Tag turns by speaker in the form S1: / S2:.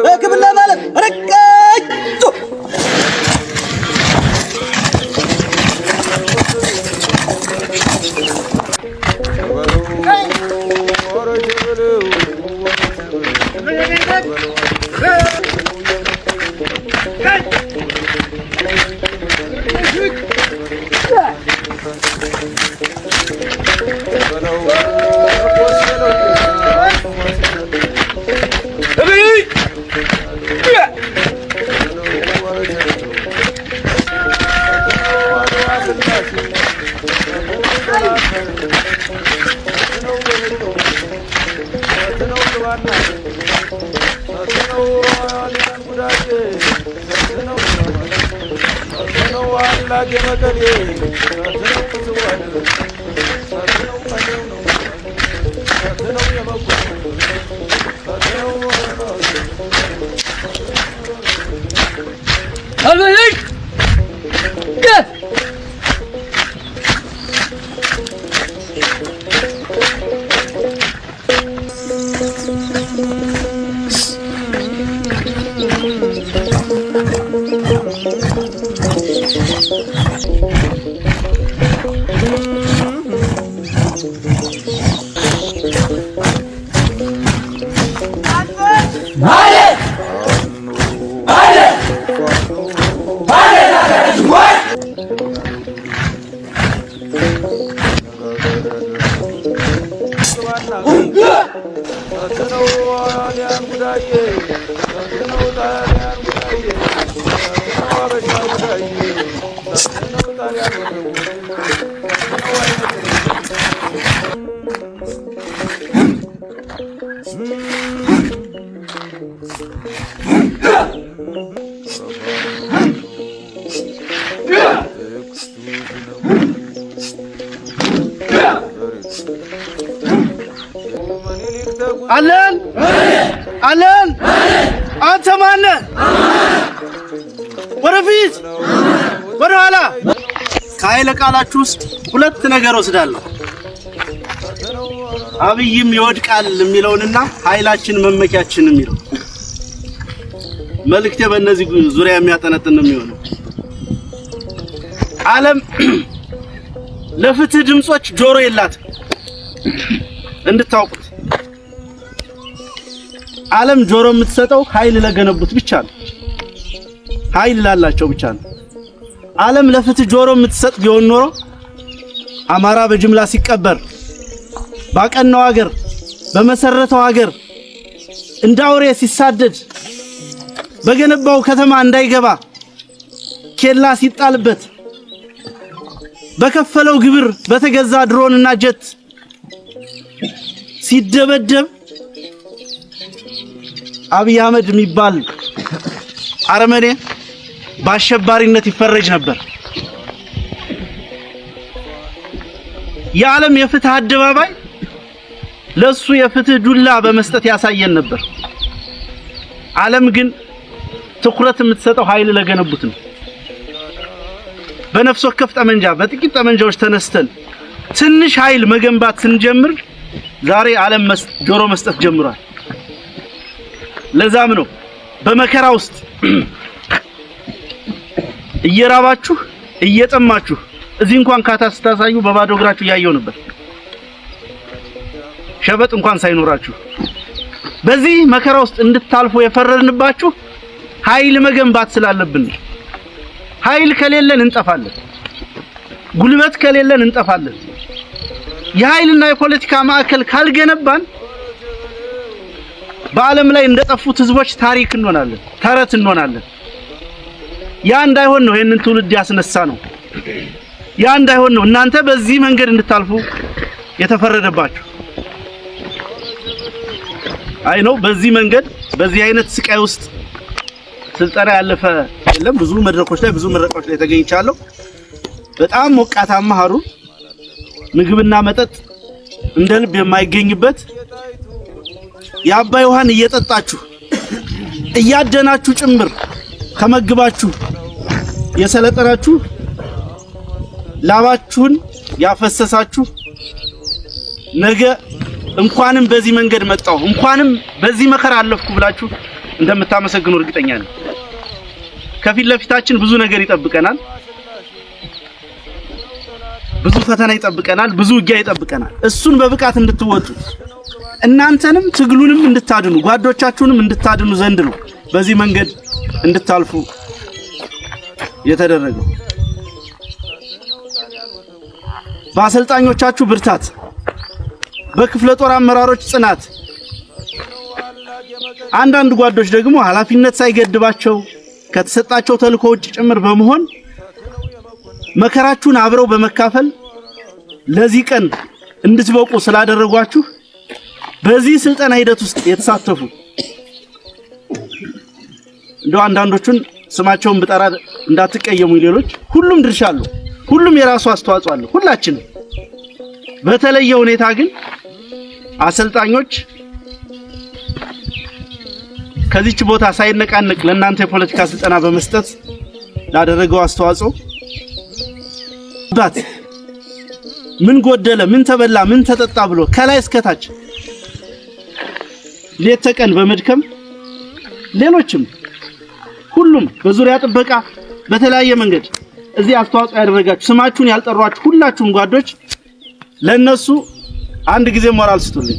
S1: ሕክምና ማለት ረቀጭ።
S2: አለን አለን። አንተ ማነህ? ወደፊት ወደኋላ። ከኃይለ ቃላችሁ ውስጥ ሁለት ነገር ወስዳለሁ። አብይም ይወድቃል የሚለውንና ኃይላችን መመኪያችን የሚለው መልእክቴ በእነዚህ ዙሪያ የሚያጠነጥን ነው የሚሆነው። ዓለም ለፍትህ ድምጾች ጆሮ የላትም፣ እንድታውቁት። ዓለም ጆሮ የምትሰጠው ኃይል ለገነቡት ብቻ ነው፣ ኃይል ላላቸው ብቻ ነው። ዓለም ለፍትህ ጆሮ የምትሰጥ ቢሆን ኖሮ አማራ በጅምላ ሲቀበር ባቀናው ሀገር በመሰረተው ሀገር እንደ አውሬ ሲሳደድ በገነባው ከተማ እንዳይገባ ኬላ ሲጣልበት በከፈለው ግብር በተገዛ ድሮንና ጀት ሲደበደብ አብይ አህመድ የሚባል አረመኔ በአሸባሪነት ይፈረጅ ነበር። የዓለም የፍትህ አደባባይ ለሱ የፍትህ ዱላ በመስጠት ያሳየን ነበር። ዓለም ግን ትኩረት የምትሰጠው ኃይል ለገነቡት ነው። በነፍስ ወከፍ ጠመንጃ በጥቂት ጠመንጃዎች ተነስተን ትንሽ ኃይል መገንባት ስንጀምር ዛሬ ዓለም ጆሮ መስጠት ጀምሯል። ለዛም ነው በመከራ ውስጥ እየራባችሁ እየጠማችሁ እዚህ እንኳን ካታ ስታሳዩ በባዶ እግራችሁ እያየው ነበር፣ ሸበጥ እንኳን ሳይኖራችሁ በዚህ መከራ ውስጥ እንድታልፉ የፈረድንባችሁ ኃይል መገንባት ስላለብን ነው። ኃይል ከሌለን እንጠፋለን። ጉልበት ከሌለን እንጠፋለን። የኃይልና የፖለቲካ ማዕከል ካልገነባን በዓለም ላይ እንደጠፉት ህዝቦች ታሪክ እንሆናለን፣ ተረት እንሆናለን። ያ እንዳይሆን ነው ይህንን ትውልድ ያስነሳ ነው። ያ እንዳይሆን ነው እናንተ በዚህ መንገድ እንድታልፉ የተፈረደባችሁ። አይ ነው በዚህ መንገድ በዚህ አይነት ስቃይ ውስጥ ስልጠና ያለፈ የለም። ብዙ መድረኮች ላይ ብዙ ምረቃዎች ላይ ተገኝቻለሁ። በጣም ሞቃታማ ሀሩር፣ ምግብና መጠጥ እንደ ልብ የማይገኝበት፣ የአባይ ውሃን እየጠጣችሁ እያደናችሁ ጭምር ከመግባችሁ የሰለጠናችሁ፣ ላባችሁን ያፈሰሳችሁ፣ ነገ እንኳንም በዚህ መንገድ መጣሁ፣ እንኳንም በዚህ መከራ አለፍኩ ብላችሁ እንደምታመሰግኑ እርግጠኛ ነኝ። ከፊት ለፊታችን ብዙ ነገር ይጠብቀናል። ብዙ ፈተና ይጠብቀናል። ብዙ ውጊያ ይጠብቀናል። እሱን በብቃት እንድትወጡ እናንተንም ትግሉንም እንድታድኑ ጓዶቻችሁንም እንድታድኑ ዘንድ ነው በዚህ መንገድ እንድታልፉ የተደረገው። በአሰልጣኞቻችሁ ብርታት፣ በክፍለ ጦር አመራሮች ጽናት፣ አንዳንድ ጓዶች ደግሞ ኃላፊነት ሳይገድባቸው ከተሰጣቸው ተልእኮ ውጭ ጭምር በመሆን መከራችሁን አብረው በመካፈል ለዚህ ቀን እንድትበቁ ስላደረጓችሁ በዚህ ስልጠና ሂደት ውስጥ የተሳተፉ እንደው አንዳንዶቹን ስማቸውን ብጠራ እንዳትቀየሙ፣ ሌሎች ሁሉም ድርሻ አለው። ሁሉም የራሱ አስተዋጽኦ አለው። ሁላችንም በተለየ ሁኔታ ግን አሰልጣኞች ከዚች ቦታ ሳይነቃነቅ ለእናንተ የፖለቲካ ስልጠና በመስጠት ላደረገው አስተዋጽኦ ባት ምን ጎደለ፣ ምን ተበላ፣ ምን ተጠጣ ብሎ ከላይ እስከታች ሌት ተቀን በመድከም ሌሎችም ሁሉም በዙሪያ ጥበቃ በተለያየ መንገድ እዚህ አስተዋጽኦ ያደረጋችሁ ስማችሁን ያልጠሯችሁ ሁላችሁም ጓዶች ለነሱ አንድ ጊዜ ሞራል ስጡልኝ።